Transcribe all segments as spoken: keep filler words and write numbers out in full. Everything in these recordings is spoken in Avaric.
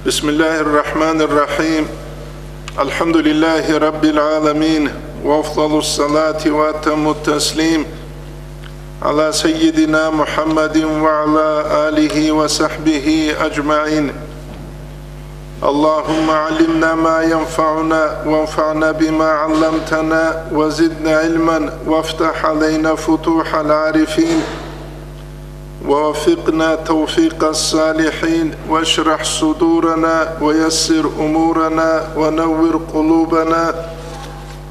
بسم الله الرحمن الرحيم. الحمد لله رب العالمين، وأفضل الصلاة وأتم التسليم على سيدنا محمد وعلى آله وصحبه أجمعين. اللهم علمنا ما ينفعنا وانفعنا بما علمتنا وزدنا علما وافتح علينا فتوح العارفين ووفقنا توفيق الصالحين واشرح صدورنا ويسر أمورنا ونور قلوبنا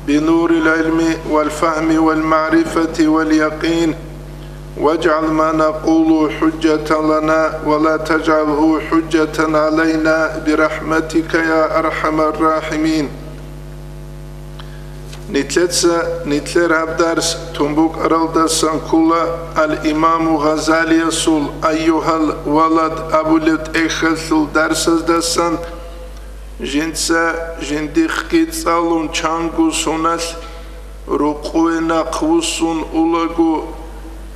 بنور العلم والفهم والمعرفة واليقين واجعل ما نقول حجة لنا ولا تجعله حجة علينا برحمتك يا أرحم الراحمين. Нилъеца нилъер гьаб дарс тун букӀаралдасан ккола ал-Имаму Гъазалиясул «Айюгьал валад» абулеб тӀехьалъул дарсаздасан. Жинца жиндихъги цӀалун чанго соналъ рукъове нахъвуссун улаго,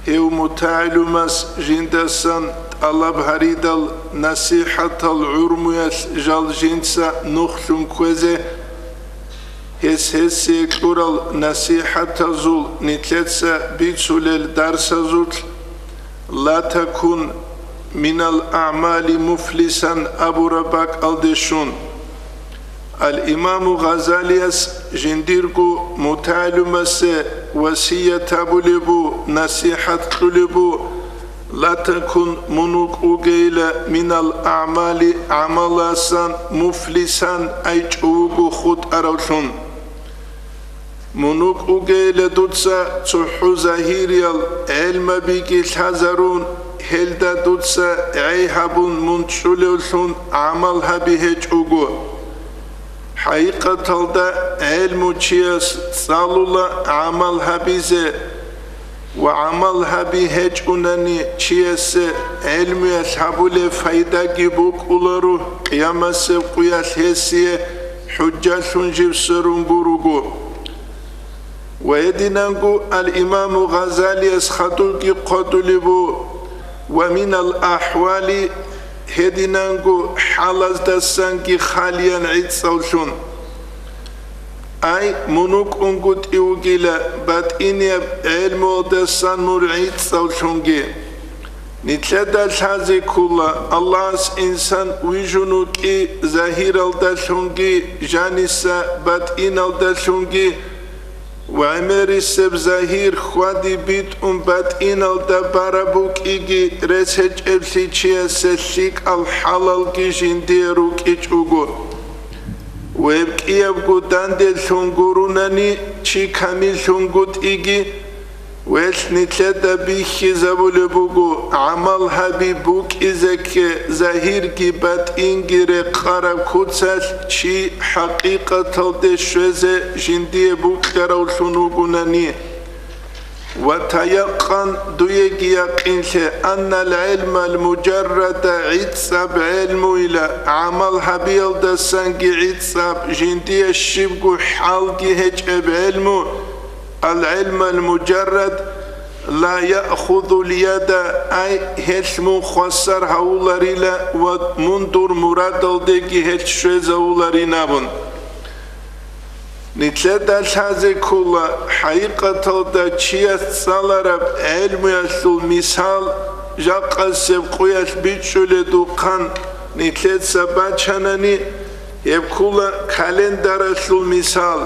гьев мутагӀилумас жиндасан тӀалаб гьаридал насихӀатал гӀурмуялъ жал жинца нухлъун кквезе, гьес гьесие кьурал насихӀатазул нилъеца бицулел дарсазулъ «Ла такун минал аъмали муфлисан» абураб бакӀалде щун. Ал-Имаму Гъазалияс жиндирго мутагӀилумасе васият гьабулеб бу, насихӀат кьулеб бу: «Ла такун», мун вукӀугейила, «минал аъмали», гӀамаласан, «муфлисан», ай чӀувуго хутӀаравлъун. Мун вукӀугейила дуца цохӀо загьириял гӀелмабиги лъазарун, гьелда дуца гӀей гьабун мун чӀулевлъун гӀамал гьаби гьечӀого. ХӀакъикъаталда гӀелму чияс цӀалула гӀамал гьабизе, ва гӀамал гьаби гьечӀунани чиясе гӀелмуялъ гьабулеб пайдаги букӀуларо, къиямасеб къуялъ гьесие хӀужжалъун жиб сверун гуруго. Ва гьединанго ал-Имаму Гъазалияс хадубги хъвадулеб бу: «Ва минал ахӀвали», гьединанго хӀалаздасанги халиян гӀицӀавлъун. Ай, мун вукӀунгутӀи вугила батӀинияб гӀелмуялдасан нур гӀицӀавлъунги. Нилъеда лъазе ккола, Аллагьас инсан вижун вукӀи загьиралдалъунги, жаниса батӀиналдалъунги, ва гӀемерисеб загьир хьвади битӀун батӀиналда бараб букӀиги, рес гьечӀеблъи чиясе лъикӀал хӀалалги жиндие рукӀичӀого. Ва гьеб кӀиябго данделъун гурунани чи камиллъунгутӀиги, велъ нилъеда бихьизабулеб буго, гӀамал гьаби букӀизе кке, загьирги батӀинги рекъараб куцалъ чи хӀакъикъаталде щвезе жиндие букӀаравлъун вугунани. Ва таякъан, дуеги якъинлъе, аннал гӀелмал мужаррада, гӀицӀаб гӀелмуйила, гӀамал гьабиялдасанги гӀицӀаб, жиндие щибго хӀалги гьечӀеб гӀелму, ал-гӀелмал мужаррад, ла яхузул яда, ай, гьелъ мун хвасар гьавуларила ва мун дур мурадалдеги гьелъ щвезавуларин абун. Нилъеда лъазе ккола, хӀакъикъаталда чияс цӀалараб гӀелмуялъул мисал жакъасеб къуялъ бичӀчӀуледухъан нилъеца бачанани, гьеб ккола календаралъул мисал.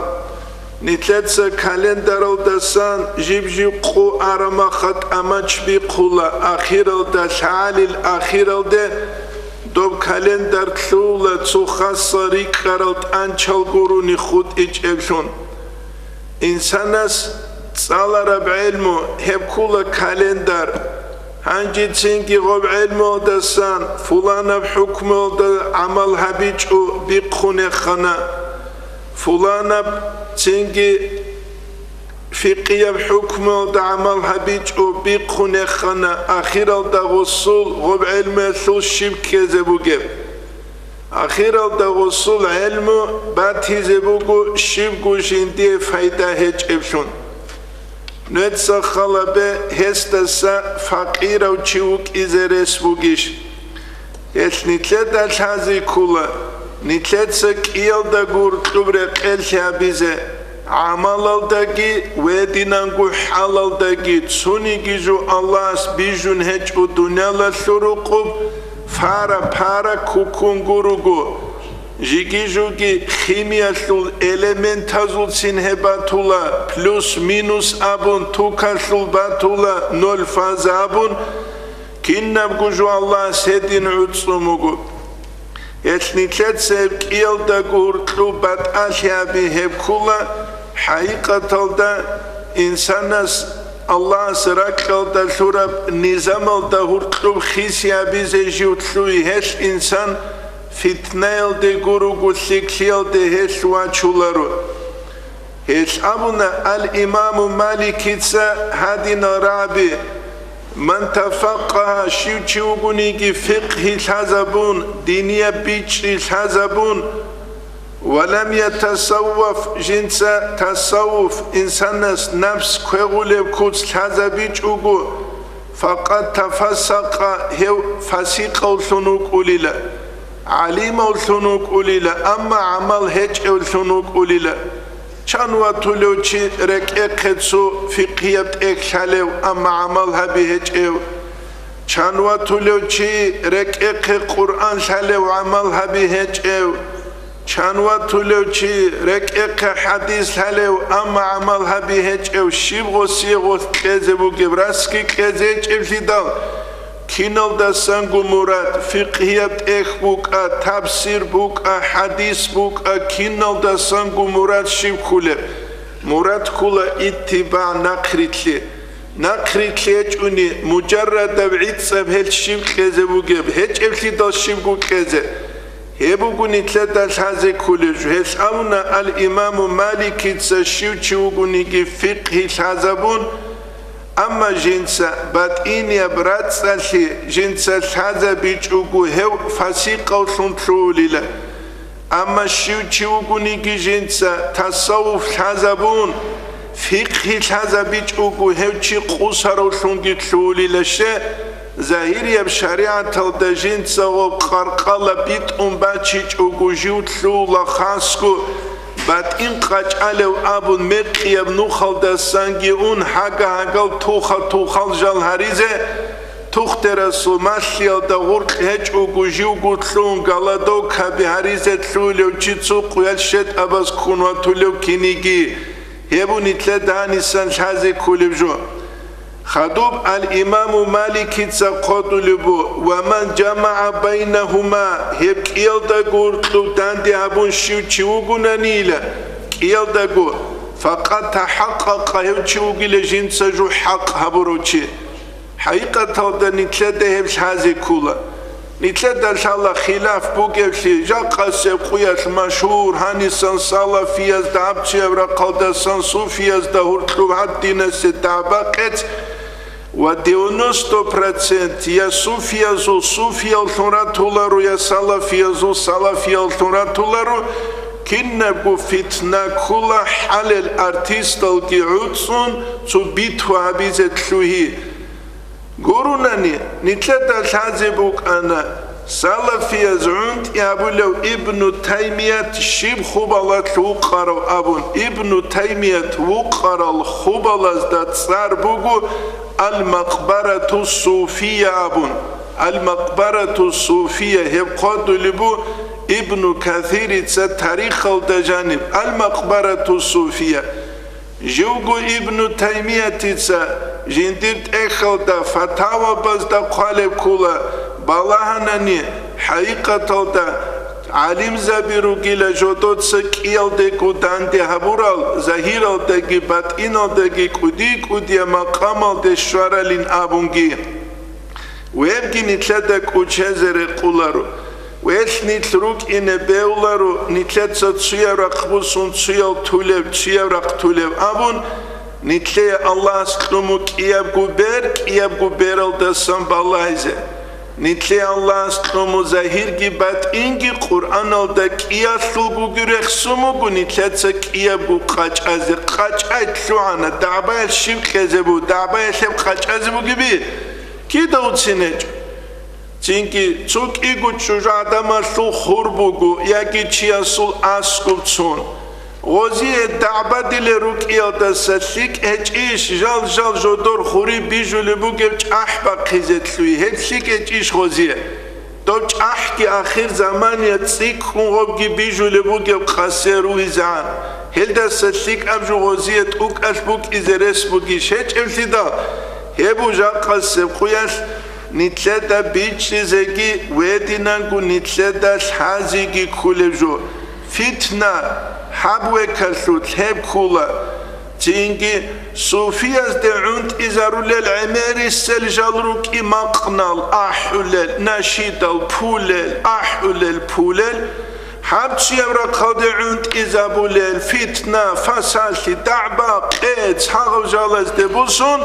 Нилъеца календаралдасан жиб-жиб къо арамаха тӀамач бихъула, ахиралда, лъагӀалил ахиралде доб календар лъугьула цо хасал рикӀкӀарал тӀанчал гурони хутӀичӀеблъун. Инсанас цӀалараб гӀелму гьеб ккула календар. Гьанжецинги гъоб гӀелмуялдасан фуланаб хӀукмуялда гӀамал гьабичӀо бихъунехана, фуланаб цинги фикъияб хӀукмуялда гӀамал гьабичӀо бихъунехана, ахиралда гъосул гъоб гӀелмуялъул щиб ккезе бугеб? Ахиралда гъосул гӀелму батизе буго щибго жиндие пайда гьечӀеблъун. Нуеца халабе гьесдаса факъирав чи вукӀизе рес бугищ? Гьелъ нилъеда лъазе ккола, нилъеца кӀиялда гуркьуб рекъелъи гьабизе, гӀамалалдаги, вединанго хӀалалдаги цониги жо Аллагьас бижун гьечӀо дуниялалъул рукъуб, фара-пара ккуккун гуруго. Жиги-жуги химиялъул элементазулцин гьеб батула, плюс-минус абун, тукалъул батула, ноль фаза абун, кинабго жо Аллагьас гьедин гӀуцӀун буго. Гьелъ нилъеца гьеб кӀиялда гуркьуб батӀалъи гьаби гьеб ккола, хӀакъикъаталда инсанас Аллагьас ракьалда лъураб низамалда гуркьуб хиси гьабизе жив лъугьи, гьелъ инсан фитнаялде гуруго, лъикӀлъиялде гьелъ вачуларо. Гьелъ абуна ал-Имаму Маликица гьадинал рагӀаби: «Ман тафаккагьа», щив чи вугониги фикъгьи лъазабун, динияб бичӀчӀи лъазабун, «ва лам ятасавваф», жинца тасаввуф, инсанас напс квегъулеб куц лъазабичӀого, «факъад тафассакъа», гьев фасикъавлъун вукӀулила, гӀалимавлъун вукӀулила, амма гӀамал гьечӀевлъун вукӀулила. Чан ватулев чи рекӀехъе цо фикъгьияб тӀехь лъалев, амма гӀамал гьаби гьечӀев? Чан ватулев чи рекӀехъе Къуръан лъалев, гӀамал гьаби гьечӀев? Чан ватулев чи рекӀехъе хӀадис лъалев, амма гӀамал гьаби гьечӀев? Щиб гъосие гъолъ кьезе бугеб, расги кьезе гьечӀеблъидал, киналдасанго мурад, фикъгьияб тӀехь букӀа, тафсир букӀа, хӀадис букӀа, киналдасанго мурад щиб кколеб? Мурад ккола иттибагӀ, нахърилълъи. Нахърилълъи гьечӀони, мужаррадаб гӀицӀаб гьел щиб кьезе бугеб, гьечӀеблъидал щибго кьезе. Гьеб буго нилъеда лъазе кколеб жо. Гьелъ абуна ал-Имаму Маликица, щив чи вугониги фикъгьи лъазабун, амма жинца батӀинияб рацӀцӀалъи жинца лъазабичӀого, гьев фасикъавлъун лъугьулила. Амма щив чи вугониги жинца тасаввуф лъазабун, фикъгьи лъазабичӀого, гьев чи къусаравлъунги лъугьулила. Ще, загьирияб шаригӀаталда жинца гъоб къаркъала битӀун бачичӀого жив лъугьула, хасго батӀин къачӀалев абун, мекъияб нухалдасанги ун, гьага-гьагал, туха-тухал жал гьаризе, тухтерасул малъиялда гъуркь гьечӀого живго лъугьун, голодовкаби гьаризе лъугьулев чи цо къуялъ щетӀабаз ккун ватулев киниги, гьеб нилъеда гьанисан лъазе кколеб жо. Хадуб ал-Имаму Маликица хъодулеб бу: «Ва ман жамагӀа байнагьума», гьеб кӀиялдаго гуркьуб данде гьабун щив чи вугонанила, кӀиялдаго, «факъад тахӀакъакъа», гьев чи вугила жинца жо хӀакъ гьабурав чи. ХӀакъикъаталда нилъеда гьеб лъазе ккола. Нилъеда лъала хилаф бугевлъи, жакъасеб къуялъ машгьур гьанисан салафиязда, гьаб чияв рахъалдасан суфиязда гьуркьуб гьадинасе дагӀба-къец ва девяносто процент я суфиязул суфияллъун ратуларо, я салафиязул салафияллъун ратуларо, кинабго фитна ккола, хӀалел артисталги гӀуцӀун цо битва гьабизе лъугьи. Гурунани, нилъеда лъазе букӀана, салафияз гӀунтӀи гьабулев Ибну Таймият щиб хубалалъ вукъарав абун. Ибну Таймият вукъарал хубалазда цӀар буго Ал-Макъбарату Суфия абун. Ал-Макъбарату Суфия гьеб хъодулеб бу Ибну Касирица тарихалда жаниб, Ал-Макъбарату Суфия. Живго Ибну Таймиятица жиндир тӀехьалда фатавабазда хъвалеб ккола, балагьанани, хӀакъикъаталда гӀалимзаби ругила жодоца кӀиялдего данде гьабурал, загьиралдаги батӀиналдаги кӀуди-кӀудияб макъамалде щваралин абунги. Вебги нилъеда кӀучезе рекъоларо. Велъ нилъ рукӀине бевларо, нилъеца цуяб рахъ бусун цуял тулеб, цуяб рахъ тулеб абун, нилъее Аллагьас кьуму кӀиябго бер, кӀиябго бералдасан балагьизе. Нилъее Аллагьас кьуму загьирги батӀинги Къуръаналда кӀиялъулгоги рехсун буго, нилъеца кӀиябго къачӀазе. КъачӀай лъугӀана, дагӀбаялъ щиб кьезе бу, дагӀбаялъ гьеб къачӀазе бугеби? Кида уцин гьечӀо. Цинги цо кӀиго чӀужугӀадамалъул хур буго яги чиясул аскӀуб цун. Гъозие дагӀбадилел рукӀиялдаса лъикӀ гьечӀищ жал-жал жодор хури бижулеб бугеб чӀахӀ бахъизе лъугьи, гьеб лъикӀ гьечӀищ гъозие? Доб чӀахӀги ахирзамания цӀикӀкӀун гъобги бижулеб бугеб къасе ругьизегӀан, гьелдаса лъикӀаб жо гъозие тӀукӀалъ букӀизе рес бугищ гьечӀеблъидал, гьеб жакъасеб къуялъ нилъеда бичӀчӀизеги, гьединанго нилъеда лъазеги кколеб жо. Фитна, гьаб векалъулъ гьеб ккола. Цинги суфиязде гӀунтӀизарулел гӀемерисел жал рукӀи макънал ахӀулел, нашидал пулел, ахӀулел пулел, гьаб чияв рахъалде гӀунтӀизабулел, фитна, фасалъи, дагӀба, къец гьагъав жалазде бусун,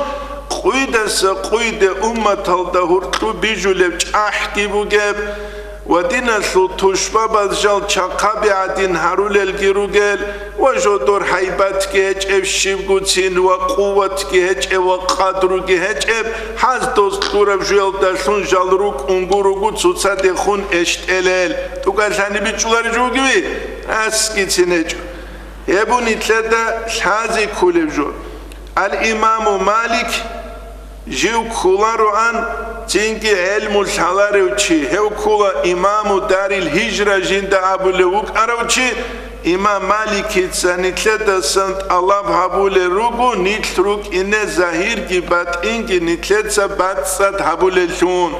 къуйдаса къуйде умматалда гьуркьу бижулеб чӀахӀги бугеб, ва диналъул тушбабаз жал чахъаби гӀадин гьарулелги ругел, ва жодор гьайбатги гьечӀеб щибгуцин ва къуватги гьечӀеб ва къадруги гьечӀеб, гьаз доз кьураб жуялдалъун жал рукӀун гуруго цоцадехун эштӀелел. ТӀукӀалъани бичӀчӀуларищ вугеви? Аскицин гьечӀо. Гьеб нилъеда лъазе кколеб жо. Ал-Имаму Малик жив кколароан, цинги гӀелму лъаларев чи, гьев ккола имаму Дарил Гьижра жинда абулев вукӀарав чи, имам Маликица нилъедасан тӀалаб гьабулел руго, нилъ рукӀине загьирги батӀинги нилъеца бацӀцӀад гьабулеллъун.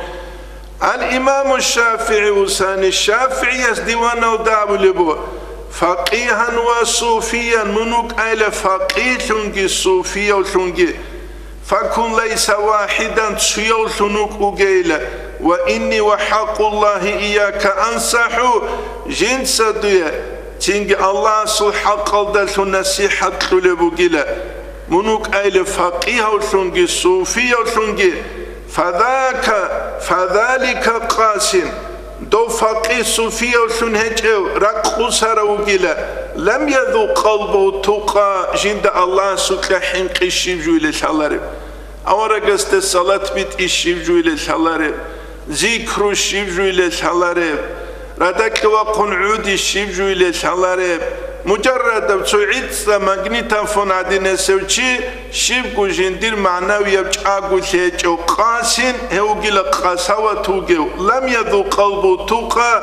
Ал-Имаму ШафигӀи усани ШафигӀияс диваналда абулеб буго: «Факъигьан ва суфиян», мун вукӀайла факъигьлъунги суфиявлъунги, «факун лайса вахӀидан», цуявлъун вукӀугейла, «ва инни ва хӀакъуллагьи ияка ансахӀу», жинца дуе цинги Аллагьасул хӀакъалдалъун насихӀат кьулеб бугила, мун вукӀайла факъигьавлъунги суфиявлъунги, «Фадака, фадалика къасин», дов факъи суфиявлъун гьечӀев ракъусарав вугила, «лам язукъ къалбу тукъа», жинда Аллагьасукьа хӀинкъи щиб жуйиле лъалареб, аварагасде салат битӀи щиб жуйиле лъалареб, зикру щиб жуйиле лъалареб, радакье вахъун гӀуди щиб жуйиле лъалареб, мужаррадаб цо гӀицӀа магнитофон гӀадинасев чи щибго жиндир магӀнавияб чӀаголъи гьечӀев къасин, гьев вугила къасават вугев, «лам язукъ къалбу тукъа»,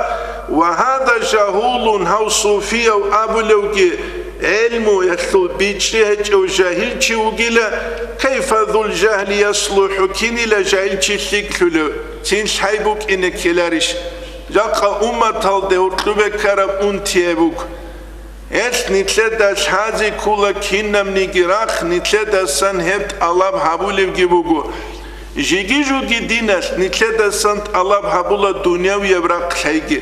ва гьада жагьулун, гьав суфияв абулевги, гӀелмуялъул бичӀчӀи гьечӀев жагьилчи вугила, «кайфа зул жагьли яслухӀу», кинила жагьилчи лъикӀлъулев, цин лъай букӀине ккеларищ? Жакъа умматалде гьоркьубе ккараб унтияб буго. Гьелъ нилъеда лъазе ккола кинабниги рахъ нилъедасан гьеб тӀалаб гьабулебги буго. Жиги-жуги диналъ нилъедасан тӀалаб гьабула дунявияб рахъ лъайги.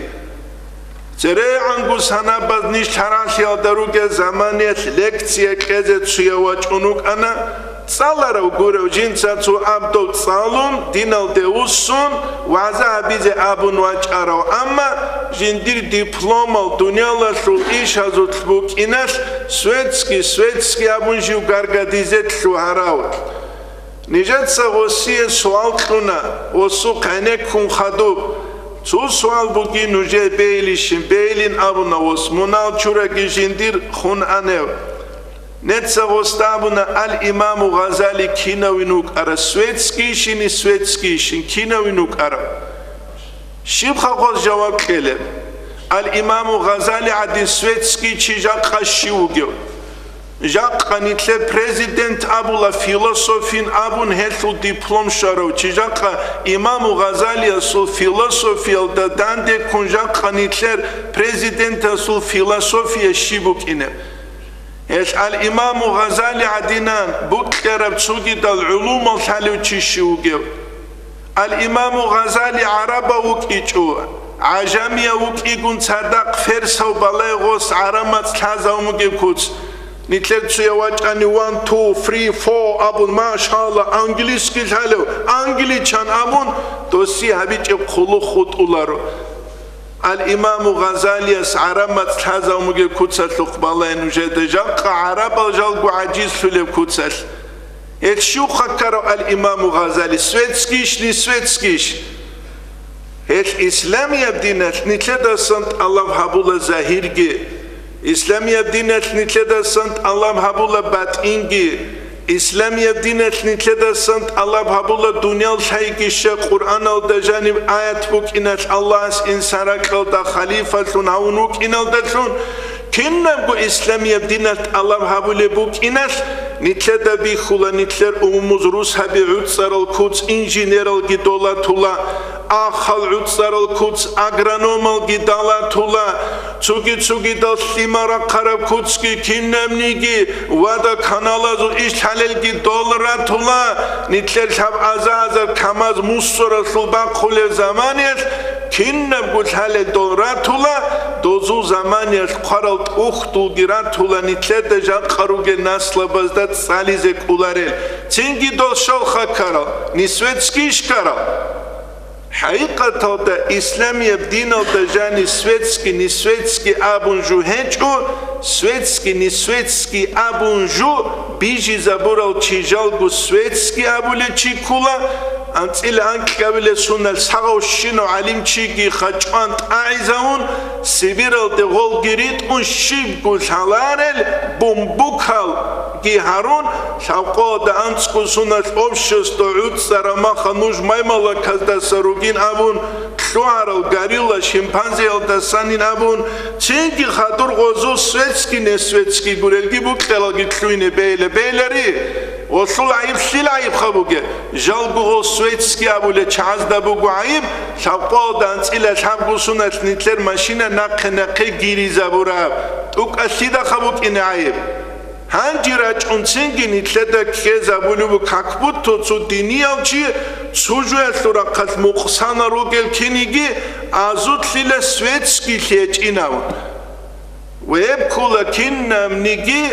ЦерегӀанго санабаз нилъ гьаралъиялда ругел заманиялъ лекция кьезе цуяв вачӀун вукӀана, цӀаларав гурев жинца цо абдул цӀалун, диналде вуссун, вагӀза гьабизе абун вачӀарав, амма жиндир дипломал дуниялалъул ишазулъ букӀиналъ, светский, светский абун жив гаргадизе лъугьарав. Нижеца гъосие суал кьуна, гъосухъ гӀенеккун хадуб. Цо суал бугин нужее бейилищин, бейилин абуна гъос, мунал чураги жиндир хун анев. Неца гъосда абуна, ал-Имаму Гъазали кинавин вукӀара, светскийщин, светскийщин кинавин вукӀара? Щибха гъос жаваб кьелеб? Ал-Имаму Гъазали гӀадин светский чи жакъа щив вугев? Жакъа нилъер президент абула философин абун гьелъул диплом щварав чи, жакъа Имаму Гъазалиясул философиялда дандеккун жакъа нилъер президентасул философия щиб букӀинеб? Гьелъ ал-Имаму Гъазали гӀадинан букьараб цогидал гӀулумал лъалев чи щив вугев? Ал-Имаму Гъазали гӀарабав вукӀичӀо, гӀажамияв вукӀигун цадахъ ферсав балай гъос гӀараб мацӀ лъазавун бугеб куц. Нилъер цуяв вачӀани one, two, three, four абун, машалла, английский лъалев, англичан абун, доси гьабичӀеб хъулухъ хутӀуларо. Ал-Имаму Гъазалияс гӀараб мацӀ лъазавун бугеб куцалъухъ балай нужеда, жакъа гӀарабал жалго гӀажизлъулеб куцалъ. Гьел щивха ккарав ал-Имаму Гъазали, светскийищ, не светскийищ? Гьелъ исламияб диналъ нилъедасан тӀалаб гьабула загьирги, исламияб диналъ нилъедасан тӀалаб гьабула батӀинги, исламияб диналъ нилъедасан тӀалаб гьабула дуниял лъайги, щай Къуръаналда жаниб аят букӀиналъ Аллагьас инсан ракьалда халифалъун гьавун вукӀиналдалъун, кинабго исламияб диналъ тӀалаб гьабулеб букӀиналъ, нилъеда бихьула нилъер умумуз русаби гӀуцӀарал куц инженералги долатула, ахал гӀуцӀарал куц агрономалги далатула, цуги-цугидал лъимал рахъараб куцги кинабниги, вада каналазул иш лъалелги дол ратула, нилъер лъаб аза-азар камаз мусоралъул бахъулеб заманиялъ, кинабго лъалел дол ратула, дозул заманиялъ хъварал тӀухьдулги ратула нилъеда жакъа ругел наслабазда цӀализе кӀоларел, цинги дол щалха ккарал, нисвецкийищ ккарал? ХӀакъикъаталда исламияб диналда жани светский, нисвецкий абун жо гьечӀо, светский, нисвецкий абун жо бижизабурал чи жалго светский абулев чи ккула, анцӀила анкьабилеб соналъ сагъавщинав гӀалимчиги хачӀван тӀагӀизавун, Сибиралде гъолги ритӀун щибго лъаларел бумбукалги гьарун, лъабкъоялда анцӀго соналъ общество гӀуцӀараб маха нуж маймалаказдаса ругин абун, лъугьарал горилла, шимпанзеялдасанин абун, цинги хадур гъозул светский, несветский гурелги букьаралги лъугьине бейла-бейлари, гъолъул гӀайиб лъил гӀайибха бугеб? Жалго гъол светский абулел чагӀазда буго гӀайиб, лъабкъоялда анцӀила лъабго соналъ нилъер машина нахъе-нахъе гиризабураб, тӀукӀа лъидаха букӀине гӀайиб? Гьанже рачӀунцинги нилъеда ккезабулеб буго, как будто цо динияв чи цо жоялъул рахъалъ мукъсанал ругел киниги азудлъила светскийлъи гьечӀинав. Веб ккула кинабниги,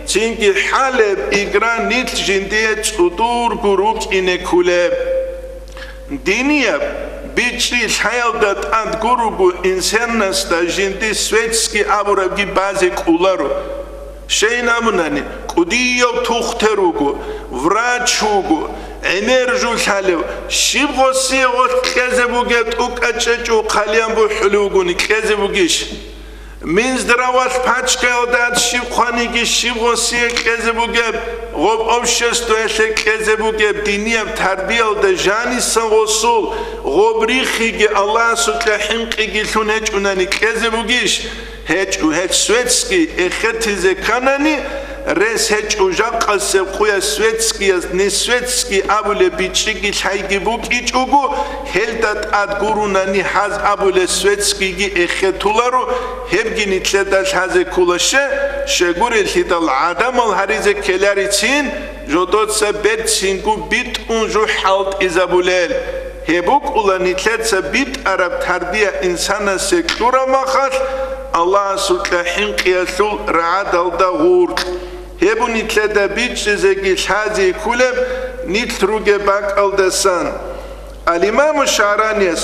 цинги хӀалеб игра нилъ жиндие цӀудурго рукӀине кколеб. Динияб бичӀчӀи лъаялда тӀад гуруго инсанасда жинди светский абурабги базе кӀоларо. Щайин абунани, кӀудияв тухтер вуго, врач вуго, гӀемер жо лъалев, щиб гъосие гъолъ кьезе бугеб тӀукӀа чӀечӀо хъалиян бухӀулев вугони кьезе бугищ? Минздравалъ пачкаялда щиб хъваниги, щиб гъосие кьезе бугеб, гъоб обществоялъе кьезе бугеб динияб тарбиялда жанисан гъосул гъоб рихиги Аллагьасукьа хӀинкъиги лъун гьечӀунани кьезе бугищ? ГьечӀо, гьеб светский эхетизе кканани, рес гьечӀо жакъасеб къуя светскияз, несветский абулеб бичӀчӀиги лъайги букӀичӀого, гьелда тӀад гурунани гьаз абулеб светскийги эхетуларо, гьебги нилъеда лъазе ккола. Щай? Щайгурелъидал гӀадамал гьаризе ккеларецин, жодоца берцинго битӀун жо хӀалтӀизабулел. Гьеб букӀула нилъеца битӀараб тарбия инсанасе кьураб махалъ Аллагьасукьа хӀинкъиялъул рагӀадалда гъуркь. Гьеб нилъеда бичӀчӀизеги лъазе кколеб нилъ ругеб бакӀалдасан. Ал-Имаму ШагӀранияс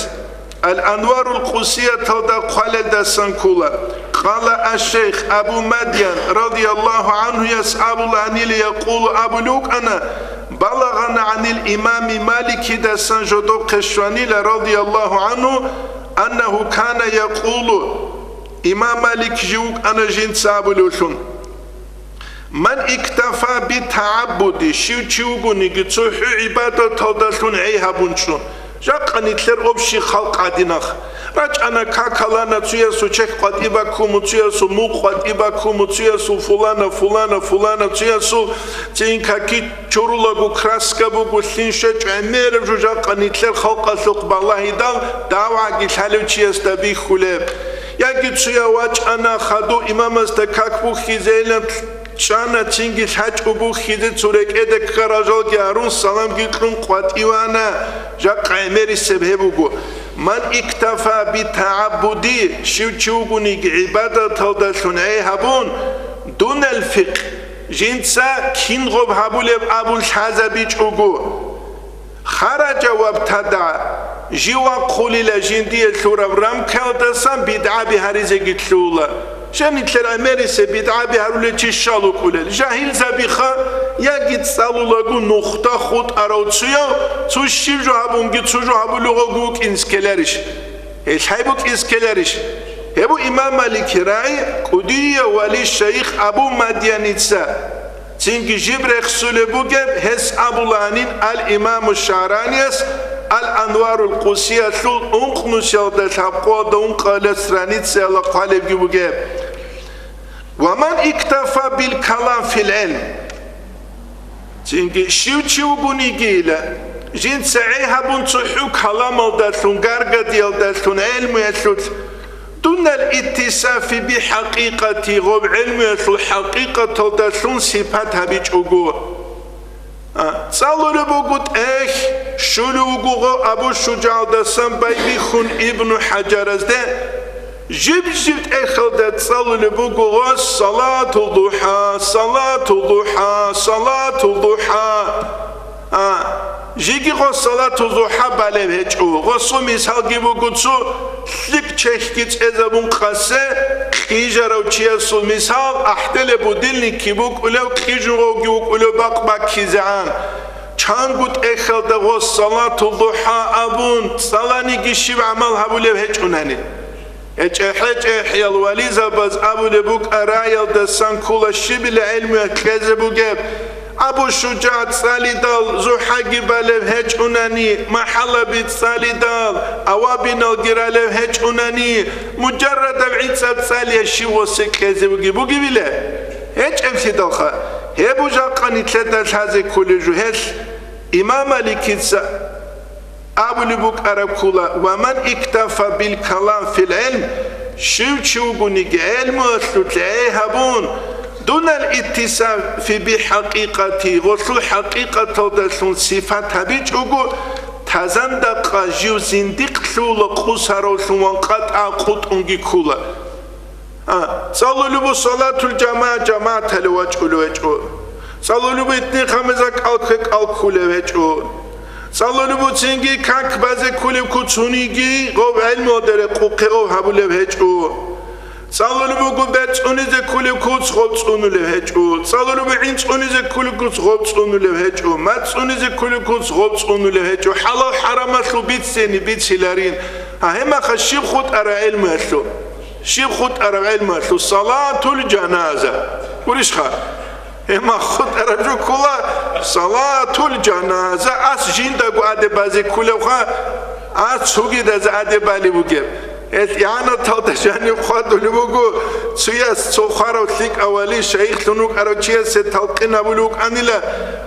Ал-Анварул Къудсияталда хъвалелдасан ккола, къала аш-шейх Абу Мадьян радияллагьу гӀанхуяс абуланила, якъулу абулев вукӀана, балагъана гӀанил имами Маликидасан жодохъе щванила радияллагьу гӀанху, аннагьу кана якъулу, имам Малик жив вукӀана жинца абулевлъун. Ман иктафа битагӀаббуди, щив чи вугониги цо хӀу гӀибадаталдалъун гӀей гьабун чӀун. Жакъа нилъер общий халкъ гӀадинах. РачӀана какалана цуясул чехь къватӀиб баккун, цуясул мукъ къватӀиб баккун, цуясул фулана, фулана, фулана, цуясул цин каки чурулаго краска буго, лъин щвечӀо гӀемераб жо жакъа нилъер халкъалъухъ балагьидал давгӀаги лъалев чиясда бихьулеб. Яги цуяв вачӀана хадув имамасда как бухьизейилан чӀана, цинги лъачӀо бухьизе цо рекӀеде ккарал жалги гьарун, саламги кьун къватӀивана, жакъа гӀемерисеб гьеб буго. Ман иктафа битагӀаббуди, щив чи вугониги гӀибадаталдалъун гӀей гьабун, дунал фикъ, жинца кин гъоб гьабулеб абун лъазабичӀого. Хараджа вабтада, жив вахъулила жиндие лъураб рамкаялдасан бидгӀаби гьаризеги лъугьула. Щай нилъер гӀемерисе бидгӀаби гьарулев чи щал вукӀулел? Жагьилзабиха, яги цӀалулаго нухда хутӀарав цуяв, цо щиб жо гьабунги цо жо гьабулев вугев вукӀин ккеларищ? Гьелъ гьай букӀиз ккеларищ? Гьеб буго имам Малики рагӀи, кӀудияв вали шайих Абу Мадияница. Цинги жиб рехсулеб бугеб, гьес абулаанин ал-Имаму ШагӀраниялъ ал-Анварул Къусиялъул ункънусиялда лъабкъоялда ункъабилеб страницаялда хъвалебги бугеб: «Ва ман иктафа бил калам фил гӀилм». Цинги щив чи вугонигийила, жинца гӀей гьабун цохӀо каламалдалъун, гаргадиялдалъун, гӀелмуялъулъ, дунал иттисафи бихӀакъикъати, гъоб гӀелмуялъул хӀакъикъаталдалъун сипат гьабичӀого. А, цӀалулеб буго тӀехь, щулев вуго гъо Абу ШужагӀалдасан байбихьун Ибну ХӀажаразде, жиб-жиб тӀехьалда цӀалулеб буго гъос салатул духӀа, салатул духӀа, салатул духӀа. А, жеги гъос салатул духӀа балеб гьечӀо, гъосул мисалги буго цо лъикӀ чехьги цӀезабун къасе, кьижарав чиясул мисал, ахӀделеб будильникги букӀулев, кьижугъовги вукӀулев бакъ баккизегӀан. Чанго тӀехьалда гъос салатул духӀа абун цӀаланиги щиб гӀамал гьабулеб гьечӀунани. ГьечӀе-хӀечӀехӀиял вализабаз абулеб букӀа раялдасан ккола щибила гӀелмуялъ кьезе бугеб. Абу ШужагӀ цӀалидал зухӀаги балеб гьечӀунани, махӀалаби цӀалидал, авабиналги ралеб гьечӀунани, мужаррадаб гӀицӀаб цӀалия щив гъосе кьезе буги бугебила? ГьечӀеблъидалха, гьеб жакъа нилъеда лъазе кколеб жо гьелъ. Имам Маликица абулеб букӀараб ккола: «Ва ман иктафа бил калам фил гӀилм», щив чи вугониги гӀелмуялъулъ гӀей гьабун, дунал иттисафи бихӀакъикъати, гъолъул хӀакъикъаталдалъун сипат гьабичӀого, тазандакъа жив зиндикълъула къусаравлъун ва къатӀа къутӀунги ккола. А, цӀалулеб бу салатул жамагӀа, жамагӀаталев вачӀулев гьечӀо. ЦӀалулеб бу итни-хамиза кӀал ккве, кӀал ккулев гьечӀо. ЦӀалулеб бу цинги как базе ккулеб куц гьуниги, гъов гӀелмуялда рекъухъе гъов гьабулев гьечӀо. ЦӀалулеб буго бер цӀунизе ккулеб куц гъов цӀунулев гьечӀо. ЦӀалулеб бу гӀин цӀунизе ккулеб куц гъов цӀунулев гьечӀо. МацӀ цӀунизе ккулеб куц гъов цӀунулев гьечӀо. ХӀалал-хӀарамалъул бицени бициларин. А гьеб мехалъ щиб хутӀараб гӀелмуялъул? Щиб хутӀараб гӀелмуялъул? Салатул жаназа. Гурищха? Гьеб мехалъ хутӀараб жо ккола салатул жаназа. Ас жиндаго адеб базе кколевха, ас цогидазе адеб балеб бугеб. Гьел игӀанаталда жанив хъвадулеб буго, цояс цо хварав лъикӀав вали шайихлъун вукӀарав чиясе талкъин гьабулев вукӀанила,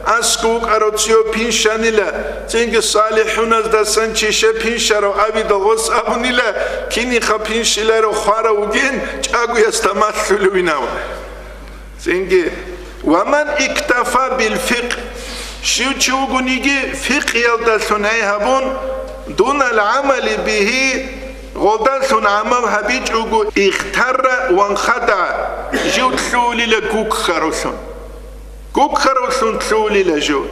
асго вукӀарав цояв пиншанила, цинги салихӀуназдасан чише пиншарав абидал гъос абунила, киниха пиншиларев хварав вугин, чӀагоясда малъулевинав. Цинги, «Ва ман иктафа бил фикъ», щив чи вугониги фикъиялдалъун гӀей гьабун, дунал гӀамали бигьи, гъолдалъун гӀамал гьабичӀого, ихтарра ванхада, жив лъугьулила гуккаравлъун. Гуккаравлъун лъугьулила жив.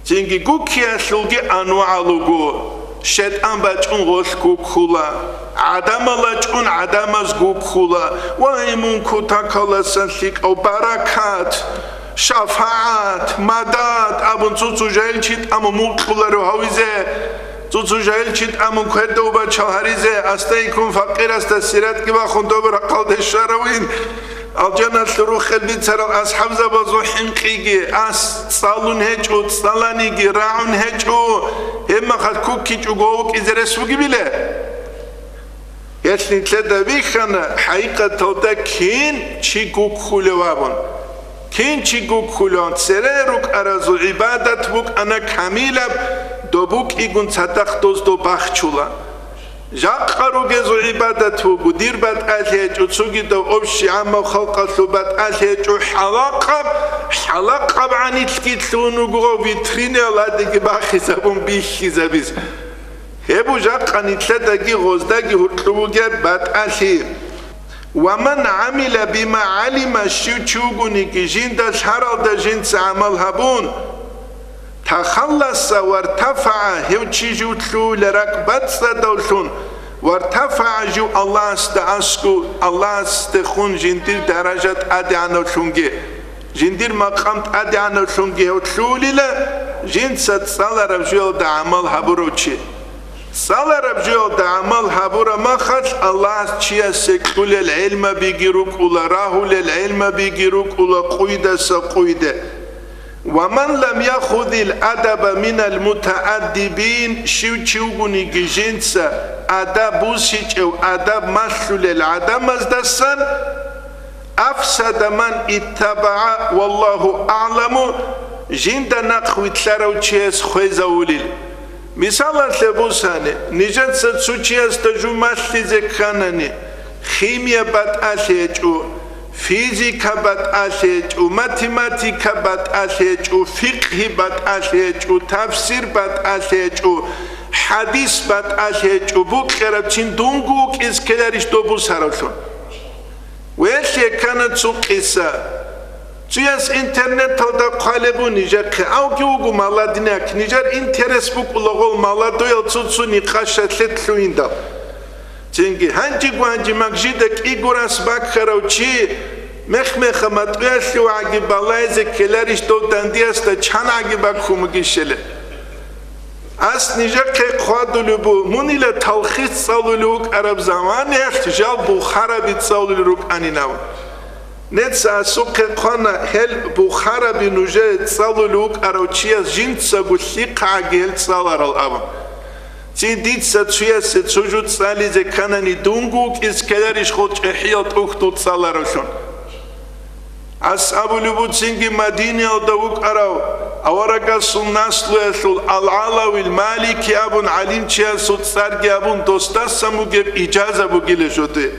Цинги гуккиялъулги анвагӀал руго. ШайтӀан бачӀун гъолъ гуккула, гӀадамал рачӀун гӀадамаз гуккула. Вай, мун кутакаласан лъикӀав баракат, шафагӀат, мадад абун цо-цо жагьил чи тӀамун мукьуларев гьавизе, цо-цо жагьил чи тӀамун квердав бачал гьаризе, астайккун факъирасда сиратги бахун доб рахъалде щваравин. Алжаналъур рухел бицарал асхӀабзабазул хӀинкъиги ас цӀалун гьечӀо, цӀаланиги рагӀун гьечӀо, гьеб мехалъ куккичӀого вукӀизе рес бугебила? Гьелъ нилъеда бихьана хӀакъикъаталда кин чи гуккулев абун. Кин чи гуккулев абун, цере рукӀаразул гӀибадат букӀана камилаб, доб букӀигун цадахъ доздо бахчула. Жакъа ругезул гӀибадат вуго, дир батӀалъи гьечӀо, цогидав общий гӀаммав халкъалъул батӀалъи гьечӀо, хӀалакъаб, хӀалакъаб гӀанилъги лъун вуго витриниял ладиги бахизабун бихьизабиз. Гьеб жакъа нилъедаги гъоздаги гьоркьов вугеб батӀалъи. «Ва ман гӀамила бима гӀалима», щив чи вугониги жинда лъаралда жинца гӀамал гьабун, «тахалласа вартафагӀа», гьев чи жив лъугьула ракӀ бацӀцӀадавлъун, «вартафагӀа», жив Аллагьасда аскӀов, Аллагьасдехун жиндир даража тӀадегӀанавлъунги, жиндир макъам тӀадегӀанавлъунги гьев лъугьулила, жинца цӀалараб жоялда гӀамал гьабурав чи. ЦӀалараб жоялда гӀамал гьабураб махалъ Аллагьас чиясе кьулел гӀелмабиги рукӀула, рагьулел гӀелмабиги рукӀула къуйдаса къуйде. «Ва ман лам яхудил адаба минал мутааддибин», щив чи вугониги жинца адаб бусичӀев, адаб малъулел гӀадамаздасан, «афсада ман иттабагӀа, валлагьу агӀламу», жинда нахъ вилълъарав чияс хвезавулел. Мисалалъе бусани, нижеца цо чиясда жо малъизе кканани, химия батӀалъи гьечӀо, физика батӀалъи гьечӀо, математика батӀалъи гьечӀо, фикъгьи батӀалъи гьечӀо, тафсир батӀалъи гьечӀо, хӀадис батӀалъи гьечӀо, букьараб чин дунго вукӀиз ккеларищ доб бусаравлъун? Велъе ккана цо къиса. Цояс интернеталда хъвалеб буго нижехъе, авги вуго маладинак, нижер интерес букӀула гъол маладуял цо-цо никъаша лъетлъугьиндал. Цинги гьанжего гьанжи мак жида кӀиго рас баккарав чи мех-меха матӀуялъе вагӀги балайзе ккеларищ дов дандиясда чан гӀаги баккун бугищали? Ас нижехъе хъвадулеб бу, мунила талхис цӀалулев вукӀараб заманаялъ жал бухараби цӀалулел рукӀанинав. Нецц асухъе хъвана, гьел бухараби нужее цӀалулев вукӀарав чияс жинцаго лъихъагӀаги гьел цӀаларал абун. Цин дица цоясе цо жо цӀализе кканани дунго вукӀиз ккеларищ гъол чӀехӀиял тӀухьдул цӀаларавлъун? Ас абулеб буцинги Мадиниялда вукӀарав аварагасул наслуялъул Ал-ГӀалавил Малики абун гӀалимчиясул цӀарги абун досдасан бугеб ижаза бугила жо дуе.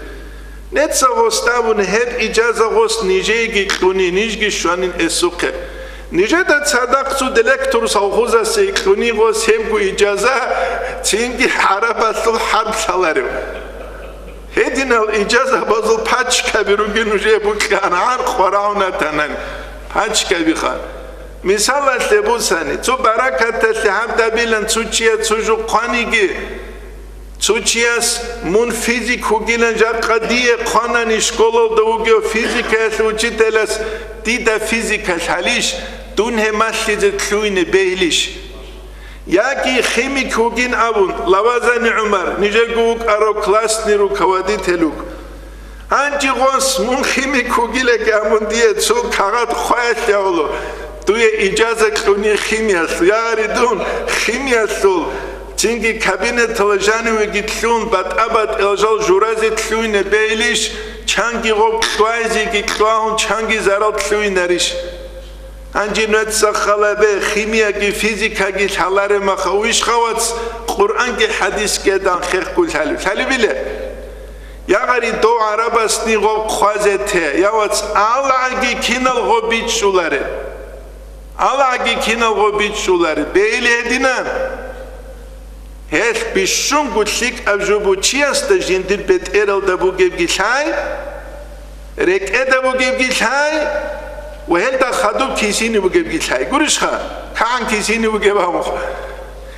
Нецца гъосда абун гьеб ижаза гъос нижееги кьуни, нижги щванин эсухъе. Нижеда цадахъ цо директор совхозасе кьуни гъос гьебго ижаза, цинги гӀарабалъул хӀарп лъаларев. Гьединал ижазабазул пачкаби ругин уже букьана гьар къварагӀунатанан пачкабиха. Мисалалъе бусани, цо баракаталъе гьабдабилан цо чияс цо жо хъваниги, цо чияс мун физик вугилан жакъа дие хъванани школалда вугев физикаялъ учителас, дида физика лъалищ, дун гьеб малъизе лъугьине бегьилищ? Яги химик вугин абун, Лавазани ГӀумар, нижего вукӀарав классный руководитель вуго. Гьанже гъос мун химик вугилаги абун дие цо кагъат хъваялъе гьавула, дуе ижаза кьуни химиялъул. Я гьари дун химиялъул, цинги кабинетала жанивеги лъун, батӀа-батӀиял жал журазе лъугьине бегьилищ, чанги гъоб кьвайзеги кьвагьун, чанги зарал лъугьинарищ? Гьанже нуца халабе, химияги физикаги лъалареб маха, виш хавац Къуръанги хӀадисги гьедан хехго лъалеб. Лъалебила? Я гьари дов гӀарабасни гъоб хъвазе те, я вац, алгӀаги кинал гъоб бичӀчӀуларе. АлгӀаги кинал гъоб бичӀчӀуларе. Бегьили гьединан. Гьелъ бищунго лъикӀаб жо бу чиясда жиндир бетӀералда бугебги лъай, рекӀеда бугебги лъай ва гьелда хадуб кисини бугебги лъай. Гурищха? КигӀан кисини бугеб абухъ.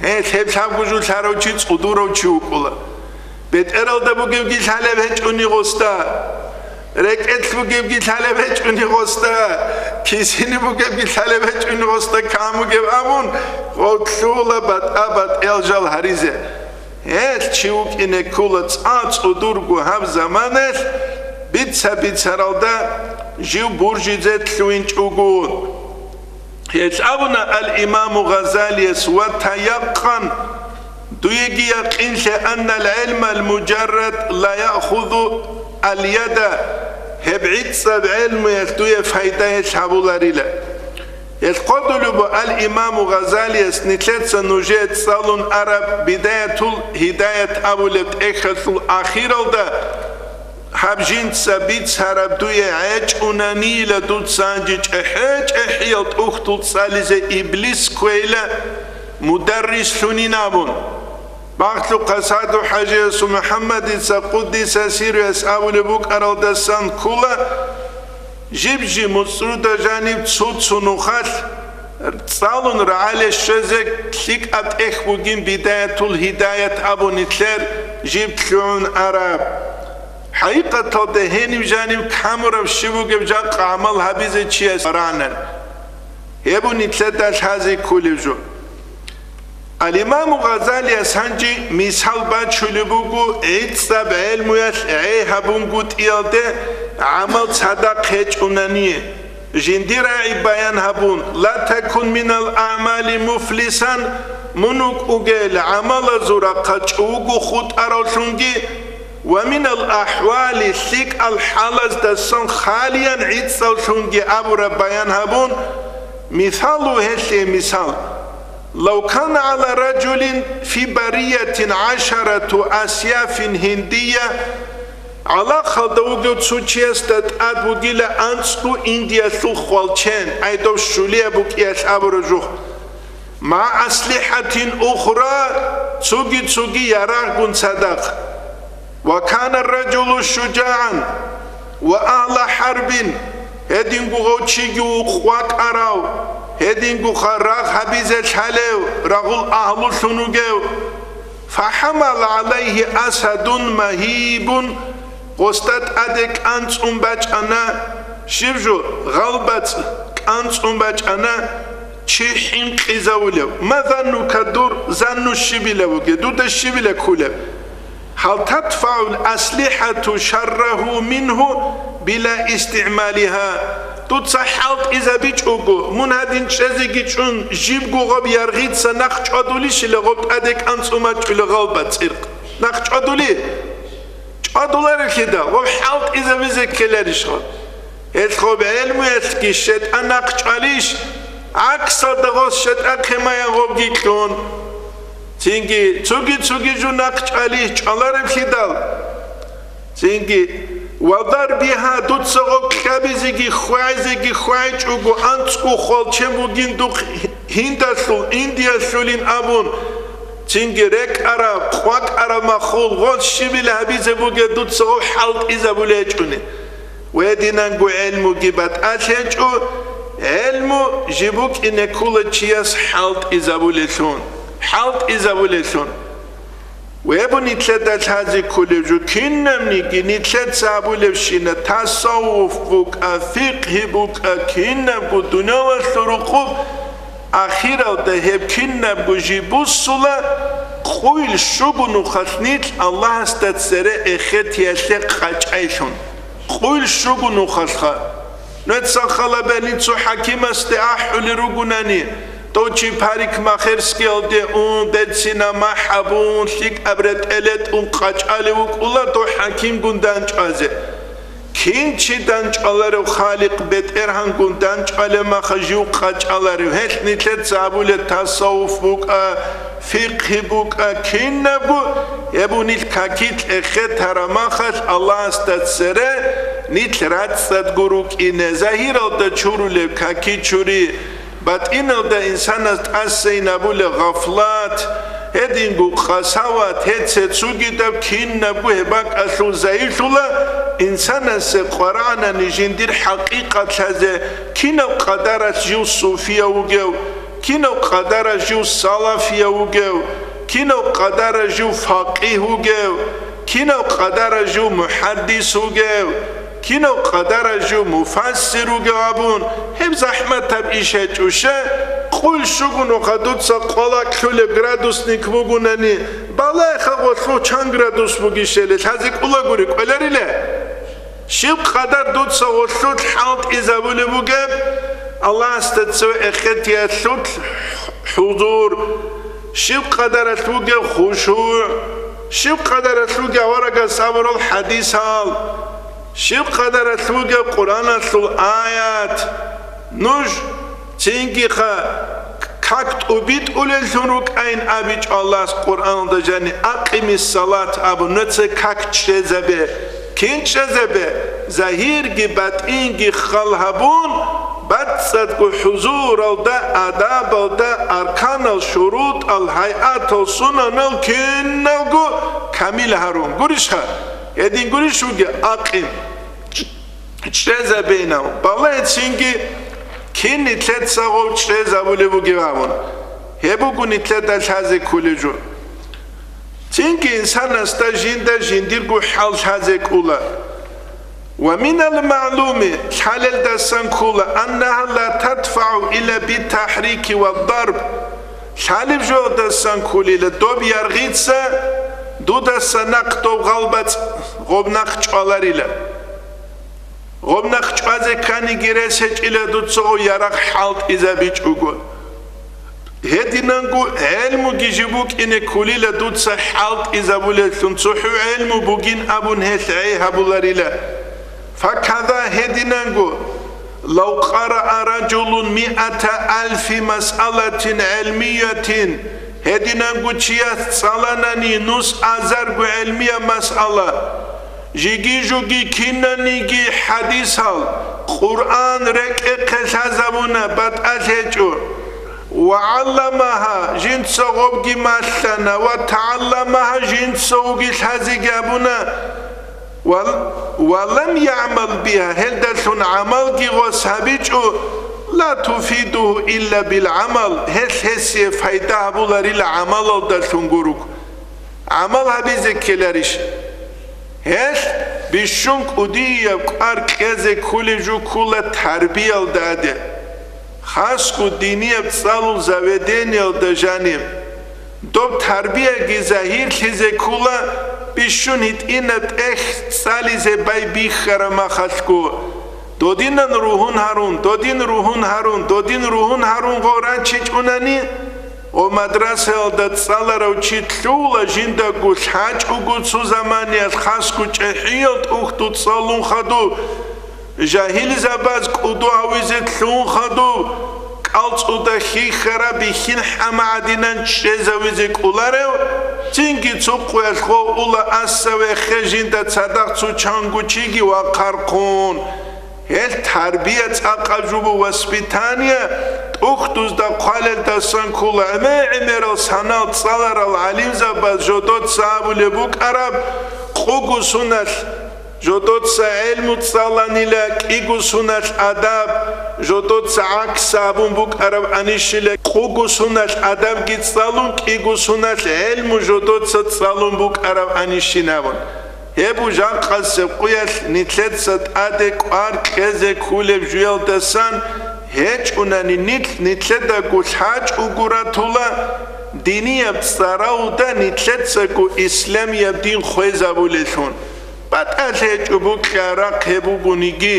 Гьелъ гьеб лъабго жо лъарав чи цӀудурав чи вукӀула. БетӀералда бугебги лъалеб гьечӀони гъосда, рекӀелъ бугебги лъалеб гьечӀони гъосда, кисини бугебги лъалеб гьечӀони гъосда кан бугеб абун, гъов лъугьула батӀа-батӀиял жал гьаризе. Гьелъ чи вукӀине ккола цӀа-цӀудурго гьаб заманалъ бица-бицаралда жив буржизе лъугьинчӀого. Гьелъ абуна ал-Имаму Гъазалияс: «Ва таякъкъан, дуеги якъинлъе, аннал гӀилмал мужаррад ла яхузу ал-яда, гьеб гӀицӀаб гӀелмуялъ дуе пайда гьелъ гьабуларила». Гьелъ хъодулеб бу ал-Имаму Гъазалияс нилъеца нужее цӀалун араб Бидаятул Гьидаят абулеб тӀехьалъул ахиралда, гьаб жинца бицараб дуе гӀечӀунанила дуца гьанже чӀехӀе-чӀехӀиял тӀухьдул цӀализе иблис кквейила мударрислъунин абун. Багьлъухъа Саду-хӀажиясул МухӀаммадица, къуддиса сирруяс абулеб букӀаралдасан ккола, жиб-жиб муцӀруда жаниб цо-цо нухалъ цӀалун рагӀале щвезе лъикӀаб тӀехь бугин Бидаятул Гьидаят абун нилъер жиб лъугӀун араб. ХӀакъикъаталда гьениб жаниб камураб щиб бугеб жакъа гӀамал гьабизе чияс рагӀанан. Гьеб бу нилъеда лъазе кколеб жо. Ал-Имаму Гъазалияс гьанже мисал бачулеб буго гӀицӀаб гӀелмуялъ гӀей гьабунгутӀиялде гӀамал цадахъ гьечӀунани. Жиндир рагӀи баян гьабун: «Ла такун минал аъмали муфлисан», мун вукӀугел гӀамалазул рахъа чӀугу хутӀаравлъунги, «ва минал ахӀвали», лъикӀал хӀалаздасан халиян гӀицӀавлъунги абураб баян гьабун, мисалу гьелъие мисал: «Лав кана гӀала ражулин фи бариятин гӀашарату асяфин гьиндия», гӀалахалда вугев цо чиясда тӀад бугила анцӀго Индиялъул хвалчен, айдав щулияб букӀиялъ абураб жугь, «ма аслихӀатин ухра», цоги-цоги ярагъгун цадахъ. «Ва кана ражулу шужагӀан ва агьла хӀарбин», гьединго гъов чиги вукъвакӀарав, гьедингоха рагъ гьабизе лъалев, рагъул агьлулъун вугев. «Фахамал гӀалайгьи асадун магьибун», гъосда тӀаде кӀанцӀун бачӀана, щиб жо, гъалбацӀ кӀанцӀун бачӀана, чи хӀинкъизавулев. «Ма заннука», дур занну щибила вугев, дуда щибила ккулев? «Гьал тадфагӀул аслихӀату шаррагьу мингьу била истигӀмалигьа». Дуца хӀалтӀизабичӀого, мун гьадин чӀезеги чӀун, жибго гъаб яргъица нахъ чӀвадулищила гъаб тӀаде кӀанцӀун бачӀула гъалбацӀ цӀиркъ? Нахъ чӀвадули? ЧӀвадуларелъидал, гъаб хӀалтӀизабизе ккеларищ гъаб? Гьелъ гъаб гӀелмуялъги щетӀа нахъ чӀвалищ? ГӀаксалда гъос щетӀахъе маян гъабги кьун. Цинги цоги-цоги жо нахъ чӀвали чӀвалареблъидал. Цинги, «ва дарбигьа», дуца гъаб кьабизеги хвайзеги хвайчӀого анцӀго хвалчен бугин духъ гьиндалъул, Индиялъулин абун, цинги рекӀараб, къвакӀараб махул гъос щибила гьабизе бугеб дуца гъаб хӀалтӀизабулечӀуни. Гьединанго гӀелмуги батӀалъи гьечӀо, гӀелму жиб букӀине ккола чияс хӀалтӀизабулелъун, хӀалтӀизабулелъун. Гьеб нилъеда лъазе кколеб жо кинабниги, нилъеца абулебщина, тасаввуф букӀа, фикъгьи букӀа, кинабго дуниялалъул рукъуб, ахиралда гьеб кинабго жиб буссула, къуйл щуго нухалъ нилъ Аллагьасда цере эхетиялъе къачӀайлъун. Къуйл щуго нухалъха. Нуца халабали цо хӀакимасде ахӀулел ругунани, дов чи парикмахерскиялде ун, берцина махӀ гьабун, лъикӀаб ретӀел ретӀун къачӀалев вукӀула дов хӀакимгун данчӀвазе. Кин чи данчӀваларев, Халикъ БетӀергьангун данчӀвалеб маха жив къачӀаларев? Гьелъ нилъеца абулеб тасаввуф букӀа, фикъгьи букӀа, кинабго гьеб нилъ какилъ эхетараб махалъ Аллагьасда цере нилъ рацӀцӀадго рукӀине, загьиралда чурулеб какичури, батӀиналда инсанас тӀасайин абулеб гъафлат, гьединго къасават, гьеце цугидаб кинабго гьеб бакӀалъул загьирлъула инсанасе къварагӀанани жиндир хӀакъикъат лъазе, кинаб къадаралъ жив суфияв вугев, кинав къадаралъ жив салафияв вугев, кинав къадаралъ жив факъигь вугев, кинав къадаралъ жив мухӀаддис вугев, кинав къадаралъ жив муфассир вугев абун, гьеб захӀматаб иш гьечӀо. Щай, къуйл щуго нухалъ дуца къвалакълъулеб градусник бугунани, балагьеха гъолъул чан градус бугищали, лъазе кӀулагури, кӀвеларила. Щиб къадар дуца гъолъулъ хӀалтӀизабулеб бугеб Аллагьасда цеве эхетиялъулъ хӀузур, щиб къадаралъ бугеб хушугӀ, щиб къадаралъ бугеб аварагас абурал хӀадисал, щиб къадаралъ бугеб Къуръаналъул аят, нуж Цинги-ха, как тӀубитӀулеллъун рукӀайин абичӀо Аллагьас Къуръаналда жани, «Акъимиссалат» абун, нуца как чӀезабе. Кин чӀезабе? Загьирги батӀинги хал гьабун, бацӀцӀадго хӀузуралда, адабалда, арканал, шурутӀал, гьайатал, сунанал киналго камил гьарун. Гурищха? Гьедин гурищ вугев акъим? ЧӀезабейинав, балагьецинги кин нилъеца гъов чӀезабулеб бугеб абун, гьеб буго нилъеда лъазе кколеб жо. Цинги инсанасда жинда жиндирго хӀал лъазе кӀола. Ва минал маълуми, лъалелдасан ккола, аннагьа ла тадфагӀу илла битахӀрики ва дарб, Лъалеб жоялдасан кколила доб яргъица, дудаса нахъ доб гъалбацӀ гъоб нахъ чӀваларила. Гъоб нахъ чӀвазе кканиги рес гьечӀила дуца гъо ярагъ хӀалтӀизабичӀого. Гьединанго гӀелмуги жиб букӀине кколила дуца хӀалтӀизабулеллъун, цохӀо гӀелму бугин абун гьелъ гӀей гьабуларила. Факаза гьединанго, лав къараа ражулун миата алфи масъалатин гӀилмиятин, гьединанго чияс цӀаланани нус азарго гӀилмияб масъала, жиги-жуги кинаниги хӀадисал, Къуръан рекӀехъе лъазабуна, батӀалъ гьечӀо. Ва гӀалламагьа, жинца гъобги малъана, ва тагӀалламагьа, жинца уги лъазеги гьабуна. Ва, ва лам ягӀмал бигьа, гьелдалъун гӀамалги гъос гьабичӀо, ла туфидугьу илла бил гӀамал, гьелъ гьесие пайда гьабуларила гӀамалалдалъун гуруг. ГӀамал гьабизе ккеларищ? Гьелъ бищун кӀудияб кӀвар кьезе ккулев жо ккула тарбиялда гьаде, хасго динияб цӀалул заведениялда жаниб. Доб тарбияги загьирлъизе ккула, бищун гьитӀинаб тӀехь цӀализе байбихьараб махалъго. Додинан ругьун гьарун, додин ругьун гьарун, додин ругьун гьарун гъо рачичӀунани, о мадрасаялда цӀаларав чи лъугьула жиндаго лъачӀого цо заманиялъ хасго чӀехӀиял тӀухьдуд цӀалун хадуб. Жагьилзабаз кӀуду гьавизе лъугьун хадуб, кӀалцӀуда хьихьараб бихьин хӀама гӀадинан чӀезавизе кӀоларев, цинги цо къуялъ гъов ула ас цевехъе жинда цадахъ цо чанго чиги вахъархъун. Гьел тарбия цӀакъаб жубу воспитание тӀухьдузда хъвалелдасан ккула гӀемер-гӀемерал санал цӀаларал гӀалимзабаз жодоца абулеб букӀараб, къуго суналъ, жодоца гӀелму цӀаланила кӀиго суналъ адаб, жодоца гӀакс абун букӀараб анищила, къуго суналъ адабги цӀалун, кӀиго суналъ гӀелму жодоца цӀалун букӀараб анищин абун. Гьеб жакъасеб къуялъ нилъеца тӀаде кӀвар кьезе ккулеб жуялдасан гьечӀунани нилъ нилъедаго лъачӀого ратула, динияб цӀаравда нилъецаго исламияб дин хвезабулелъун. БатӀалъи гьечӀо букьа-рахъ гьеб бугониги,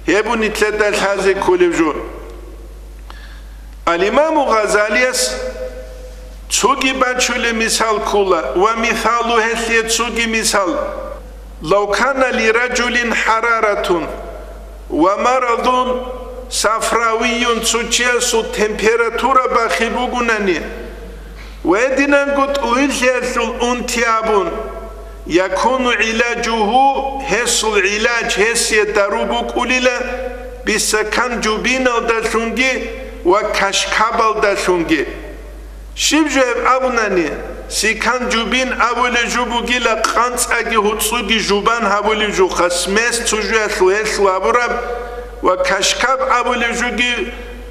гьеб нилъеда лъазе кколеб жо. Ал-Имаму Гъазалияс цоги бачулеб мисал ккола ва мисалу гьелъие цоги мисал: «Лав кана ли ражулин хӀараратун ва марадун сафравиюн», цо чиясул температура бахъи бугунани, ва гьединанго тӀугьиллъиялъул унти абун, «якуну гӀилажугьу», гьесул гӀилаж, гьесие дару букӀулила, «бисаканжубиналдалъунги ва кашкабалдалъунги». Щиб жо гьеб абунани, сиканжубин абулеб жо бугила къанцӀаги гьуцӀуги жубан гьабулеб жо, хас мес цо жоялъул гьелъул абураб, ва кашкаб абулеб жоги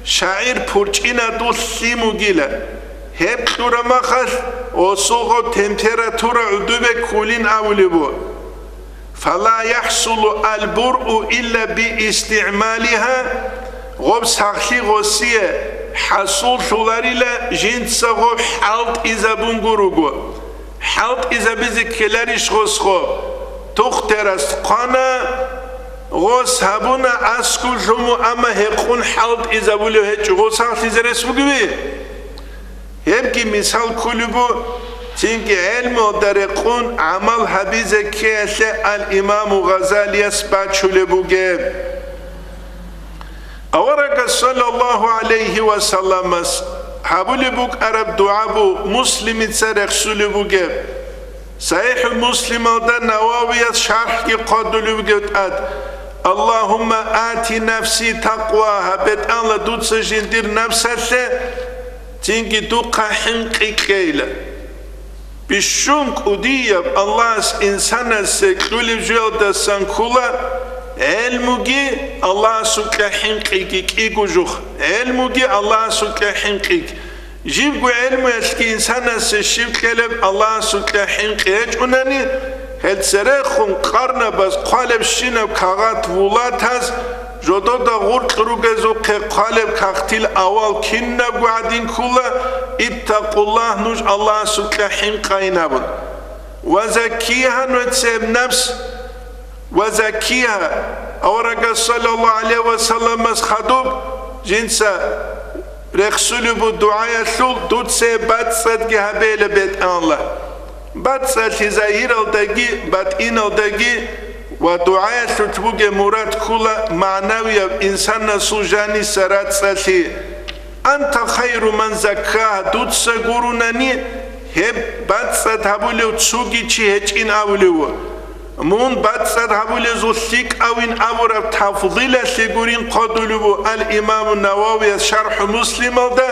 шагӀир пурчӀинадул лъим бугила. Гьеб кьураб махалъ, осулго температура гӀудубе ккулин абулеб бу. «Фала яхӀсулу аль-буръу илла биистигӀмалиха», гъоб сахлъи гъосие хӀасуллъуларила жинца гъоб хӀалтӀизабунго руго. ХӀалтӀизабизе ккеларищ гъос гъоб? Тухтерас хъвана, гъос гьабуна аскӀов лъуму, амма гьекъун хӀалтӀизабулев гьечӀо, гъос сахлъизе рес бугеви? Гьебги мисал кколеб бу, цинги гӀелмуялда рекъон гӀамал гьабизе ккеялъе ал-Имаму Гъазалияс бачулеб бугеб. Аварагас саллаллагьу гӀалайгьи ва салламас гьабулеб букӀараб дугӀа бу Муслимица рехсулеб бугеб. СахӀихӀул Муслималда Нававияс шархӀги хъвадулеб бугеб тӀад: «Аллагьумма ати нафси такъвагьа», БетӀалла, дуца жиндир напсалъе цинги духъа хӀинкъи кьейила. Бищун кӀудияб Аллагьас инсанасе кьулеб жоялдасан ккола, гӀелмуги Аллагьасукьа хӀинкъиги кӀиго жух, гӀелмуги Аллагьасукьа хӀинкъиги. Жибго гӀелмуялъги инсанасе щиб кьелеб Аллагьасукьа хӀинкъи гьечӀунани, гьел церехун къарнабаз хъвалебщинаб кагъат вулатаз, жодода гъуркь ругезухъе хъвалеб кагътил авал кинабго гӀадин ккола, Иттакъуллагь, нуж Аллагьасукьа хӀинкъайин абун. Ва заккигьа, нужецеб напс, ва заккигьа, аварагас саллаллагьу гӀалайгьи ва салламас хадуб жинца рехсулеб буго дугӀаялъул, дуца бацӀцӀадги гьабейила, БетӀалла. БацӀцӀалъи загьиралдаги, батӀиналдаги ва дугӀаялъулъ бугеб мурад ккола магӀнавияб инсанасул жаниса рацӀцӀалъи. Анта хайру ман заккагьа, дуца гурунани, гьеб бацӀцӀад гьабулев цоги чи гьечӀин абулев вуго. Мун бацӀцӀад гьабулезул лъикӀавин абураб тафзилалъе гурин хъодулев вуго ал-Имаму Нававияс ШархӀу Муслималда,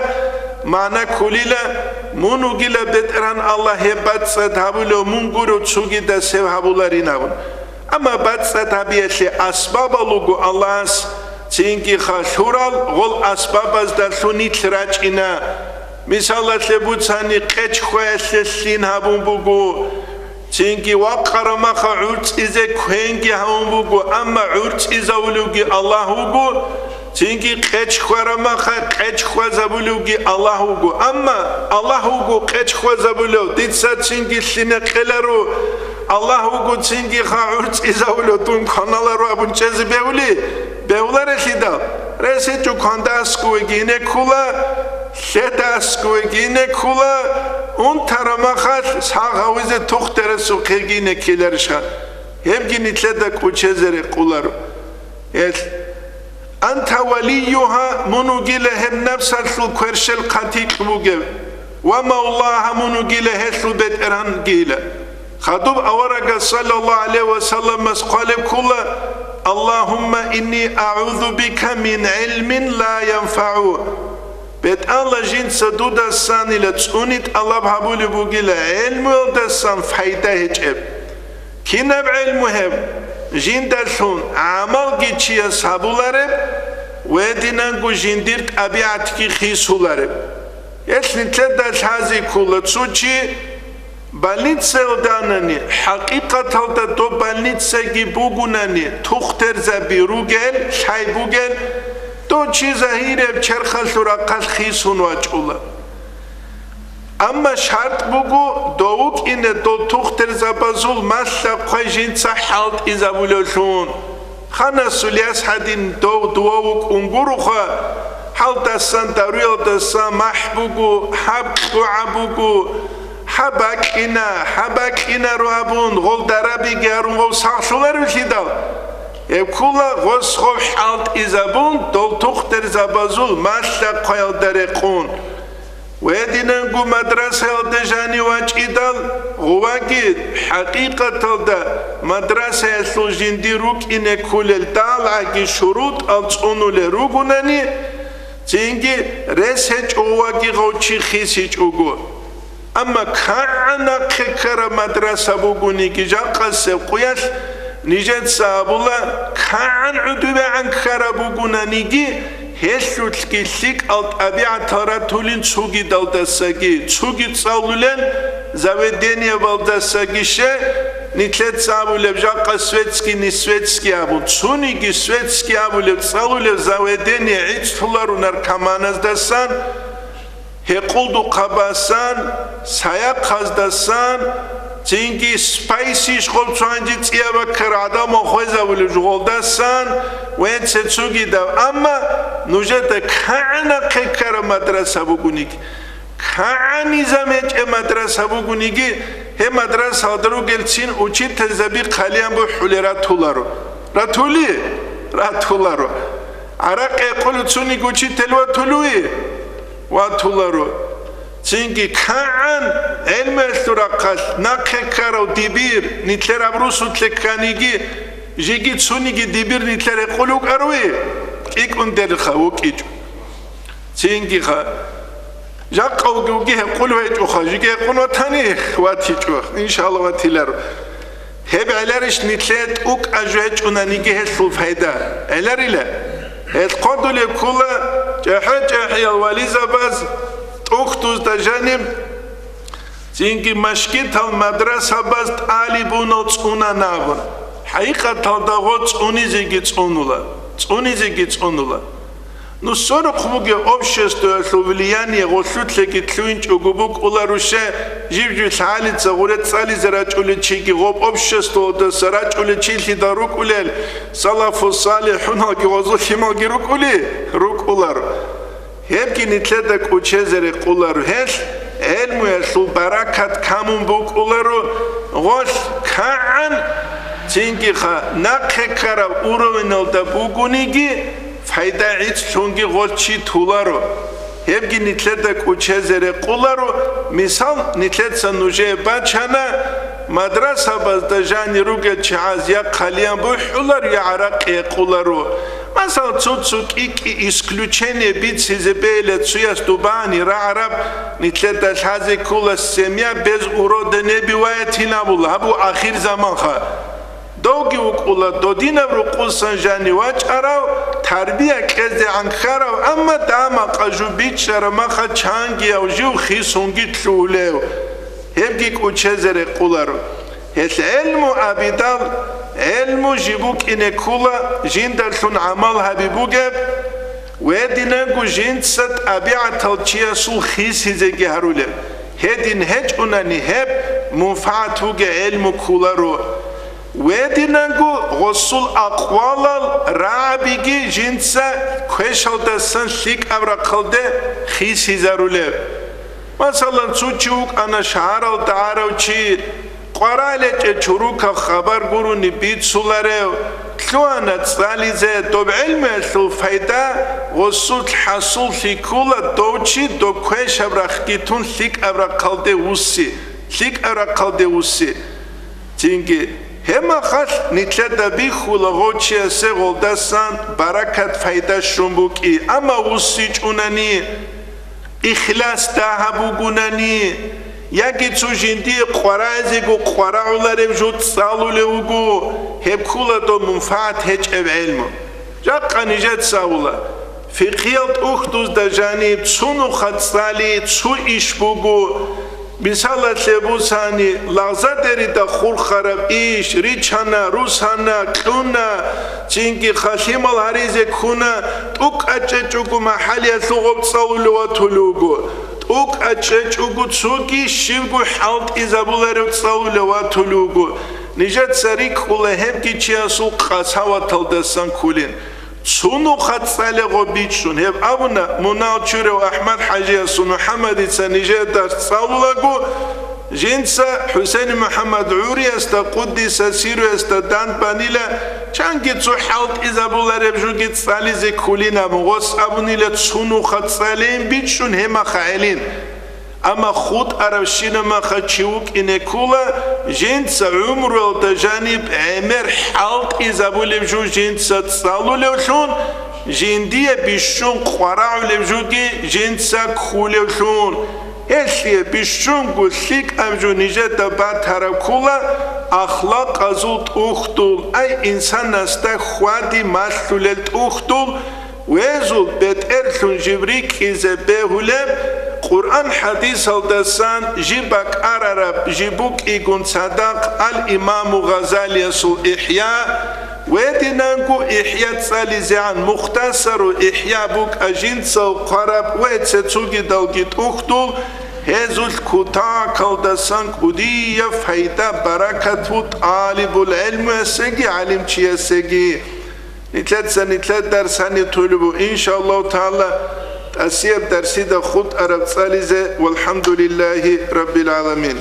магӀна кколила, мун вугила, БетӀергьан Аллагь, гьеб бацӀцӀад гьабулев мун гурев цогидас гьеб гьабуларин абун. Амма бацӀцӀад гьабиялъе асбабал руго Аллагьас, цинги ха лъурал гъол асбабаздалъун нилъ рачӀина. Мисалалъе буцани, къечхваялъе лъин гьабун буго, цинги вакъарамаха гӀурцӀизе квенги гьавун буго, амма гӀурцӀизавулевги Аллагь вуго, цинги къечхварамаха къечхвазабулевги Аллагь вуго. Амма Аллагь вуго къечхвазабулев, дица цинги лъине кьеларо, Аллагь вуго цинги ха гӀурцӀизавулев, дун кваналаро абун чӀезе бегьули, бегьуларелъидал, рес гьечӀо, кванда аскӀовеги ине ккола, лъеда аскӀовеги ине ккола, унтарамахалъ сагъ гьавизе тухтерасухъеги ине ккеларищха? Гьебги нилъеда кӀочезе рекъоларо. Гьелъ, анта валиюгьа, мун вугила гьеб напсалъул кверщел хъатикь бугев, ва мавлагьа, мун вугила гьелъул бетӀергьангийила. Хадуб аварагас саллаллагьу гӀалайгьи ва салламас хъвалеб ккола: «Аллагьумма инни агӀузу бика мин гӀилмин ла янфагӀу». БетӀалла, жинца дудасанила цӀуни тӀалаб гьабулеб бугила гӀелмуялдасан пайда гьечӀеб. Кинаб гӀелму гьеб? Жиндалъун гӀамалги чияс гьабулареб, гьединанго жиндир тӀабигӀатги хисулареб. Гьелъ нилъеда лъазе ккола, цо чи больницаялда анани, хӀакъикъаталда доб больницаги бугунани, тухтерзаби ругел, лъай бугел, дов чи загьиреб черхалъул рахъалъ хисун вачӀула. Амма шартӀ буго, дов вукӀине дол тухтерзабазул малъа-хъвай жинца хӀалтӀизабулевлъун. Ханасул яс гьадин дов дова вукӀун гуроха, гьалдасан даруялдаса махӀ буго, гьаб кьогӀаб буго, гьаб бакьина, гьаб бакьинаро абун, гъол дарабиги гьарун гъов сагълъуларевлъидал, гьеб ккола гъос гъов хӀалтӀизабун, дол тухтерзабазул малъа-хъваялда рекъун. Гьединанго мадрасаялде жанив вачӀидал, гъуваги, хӀакъикъаталда, мадрасаялъул жиндир рукӀине кколел далгӀаги шурутӀал цӀунулел ругунани, цинги рес гьечӀо гъуваги гъов чи хисичӀого. Амма кагӀан нахъе ккараб мадраса бугониги, жакъасеб къуялъ нижеца абула, кагӀан гӀудубегӀан ккараб бугонаниги, гьелъулъги лъикӀал тӀабигӀатал ратулин цугидалдасаги, цуги цӀалулел заведениябалдасаги. Ще, нилъеца абулеб жакъа светский, не светский абун, цуниги светский абулеб цӀалулеб заведение гӀицӀлъуларо наркоманаздасан, гьекъолдухъабасан, саяхъаздасан, цинги спайси ишгъол цо гьанже цӀияб баккараб гӀадамал хвезабулеб жугъалдасан ва цо-цогидаб. Амма нужеда кагӀан нахъе ккараб мадраса бугониги, кагӀан низам гьечӀеб мадраса бугониги, гьеб мадрасалда ругелцин учительзаби хъалиян бухӀулел ратуларо. Ратули? Ратуларо. ГӀаракъи гьекъолев цониги учитель ватулуи? Ватуларо. Цинги кагӀан гӀелмуялъул рахъалъ нахъе ккарав дибир, нилъер абрусулъе кканиги, жеги цониги дибир нилъер гьекъолев вукӀаруи? КӀикӀундерха вукӀичӀо. Цинги ха. Жакъа вуги-вуги гьекъолев гьечӀоха, жеги гьекъон ватани, ватичӀо, иншалла, ватиларо. Гьеб гӀеларищ нилъее тӀукӀа жо гьечӀонаниги гьелъул пайда? ГӀеларила. Гьелъ хъодулеб ккола чӀахӀи-чӀахӀиял вализабаз тӀухьдузда жаниб, цинги машгитал мадрасабаз тӀалибунал цӀунанабун. ХӀакъикъаталда гъо цӀунизеги цӀунула, цӀунизеги цӀунула. Ну, сорухъ бугеб обществоялъул влияние гъолъулъеги лъугьинчӀого букӀуларуше, жив-жив лъагӀалица гъуре цӀализе рачӀулел чиги гъоб обществоялдаса рачӀулел чилъидал рукӀулел, салафу салихӀуналги гъозул лъималги рукӀули? РукӀулар. Гьебги нилъеда кӀучезе рекъоларо гьелъ, гӀелмуялъул баракат камун букӀуларо, гъолъ кагӀан, цинги-ха нахъе ккараб уровеналда бугониги, пайда гӀицӀлъунги гъолъ чи толаро. Гьебги нилъеда кӀучезе рекъоларо, мисал, нилъеца нужее бачана, мадрасабазда жанир ругел чагӀаз я хъалиян бухӀулар, я гӀаракъи гьекъоларо. Масала, цо-цо кӀи-кӀи исключение бицизе бегьила, цояс дубани рагӀараб, нилъеда лъазе ккола семья без урода не бывает гьинабула, гьаб буго ахир заманха. Довги вукӀула додинаб рукъусан жанив вачӀарав, тарбия кьезегӀан ккарав, амма дама-къажу бичӀчӀараб маха чангияв жив хисунги лъугьулев. Гьебги кӀучезе рекъоларо. Гьелъ гӀелму абидал, гӀелму жиб букӀине ккула, жиндалъун гӀамал гьаби бугеб, гьединанго жинца тӀабигӀатал чиясул хисизеги гьарулеб. Гьедин гьечӀунани гьеб мунфагӀат бугеб гӀелму кколаро. Гьединанго гъосул акъвалал рагӀабиги жинца квешалдасан лъикӀаб рахъалде хисизарулеб. Масалан, цо чи вукӀана шагьаралда гӀарав чи, къваригӀел гьечӀел чорокаб хабар гурони бицуларев, лъугьана цӀализе, доб гӀелмуялъул пайда гъосулъ хӀасуллъи ккола, дов чи доб квешаб рахъги тун лъикӀаб рахъалде вуссин, лъикӀаб рахъалде вуссин. Цинги, гьеб мехалъ нилъеда бихьула гъов чиясе гъолдасан баракат-пайда щун букӀин, амма вуссичӀунани, ихлас дагьаб бугунани, яги цо жиндие къваригӀезего къваригӀуларев жо цӀалулев вуго, гьеб ккола доб мунфагӀат гьечӀеб гӀелму. Жакъа нижеца абула, фикъгьиял тӀухьдузда жаниб цо нуха цӀали цо иш буго. Мисалалъе бусани, лагъзадерида хурхараб иш ричана, русана, кьуна, цинги-ха лъимал гьаризе ккуна, тӀокӀаб чӀечӀого махӀалиялъул гъоб цӀалулев ватулев вуго, тӀокӀаб чӀечӀого цоги щибго хӀалтӀизабуларев цӀалулев ватулев вуго. Нижеца рикӀкӀула гьебги чиясул къасаваталдасан кколин. Цо нуха цӀалего бичӀчӀун, гьеб абуна, мунагьал чурав АхӀмад-хӀажиясул МухӀаммадица нижее дарс цӀалулаго, жинца ХӀусейн МухӀаммад ГӀуриясда, къуддиса сирруясда, дандбанила, чанги цо хӀалтӀизабулареб жоги цӀализе кколин абун, гъос абунила, цо нуха цӀалейин бичӀчӀун гьеб мехалъ гӀелин. Амма хутӀаравщинаб мехалъ чи вукӀине ккола, жинца гӀумруялда жаниб гӀемер хӀалтӀизабулеб жо жинца цӀалулевлъун, жиндие бищун къваригӀулеб жоги жинца кколевлъун. Гьелъие бищунго лъикӀаб жо нижеда батараб ккола, ахлакъазул тӀухьдул, ай инсанасда хьвади малъулел тӀухьдул, везул бетӀерлъун жиб рикӀкӀизе бегьулеб, Къуръан-хӀадисалдасан жиб бакӀарараб жиб букӀигун цадахъ ал-Имаму Гъазалиясул ИхӀя, гьединанго ИхӀя цӀализегӀан, Мухтасару ИхӀя букӀа жинцал хъвараб ва цецогидалги тӀухьдул, гьезулъ кутакалдасан кӀудияб пайда-баракат бу тӀалибул гӀелмуясеги гӀалимчиясеги. Нилъеца нилъер дарс гьаниб толеб буго, иншааллагьу тагӀала, тӀасияб дарсида хутӀараб цӀализе. Валхамдулиллагьи раббил гӀаламин.